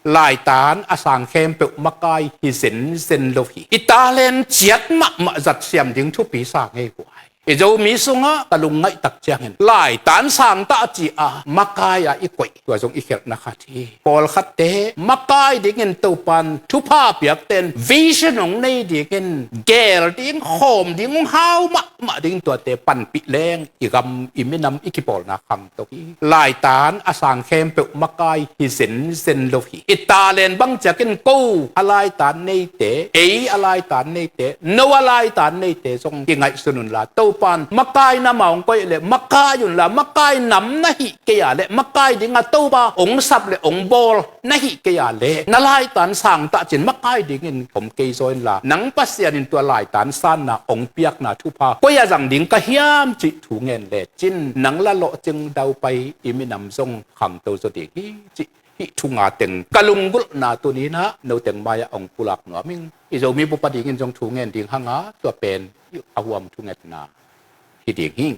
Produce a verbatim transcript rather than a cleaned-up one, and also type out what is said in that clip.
Laitan a sang khempeuh makai hi zenzen lo hi. I talent ciat mahmah zat siam ding thupi sa ngei guai. I Zomi sungah ka lungngaih tak ciangin laitan sangtah ci-a makai-ah i koih, tua zong i khelhna khat hi. Pawlkhatte makai dingin Topan thupha piakten vision hong nei dingin geel ding, khawm ding, hong hau mahmah ding, tuate panpih leng i gam i minam i kipawlna khangto hi. Laitan a sang khempeuh makai hi zenzen lo hi. I talent bang ciakin ko a laitan neite, ei a laitan neite, no a laitan neite zong kingaihsun unla, Topan makai na ma hong koih leh makai unla, makai nam na hih kei a leh, makai dinga Topa hong sap leh hong bawl na hih kei a leh, na laitan sangtah cin makai dingin om kei zaw inla, nang Pasian in tua laitan sanna hong piakna thupha koi-ah zang ding ka hiam cih thu ngen lecin, nang la lawhcing daupai i minam zong khangto zaw ding hi cih hih thu nga teng ka lunggulhna tuni-in ah no teng mai-ah hong pulak nuam ing. I Zomi bup a dingin zong thu ngen ding hanga, tua pen a huam thungetna hi ding hi.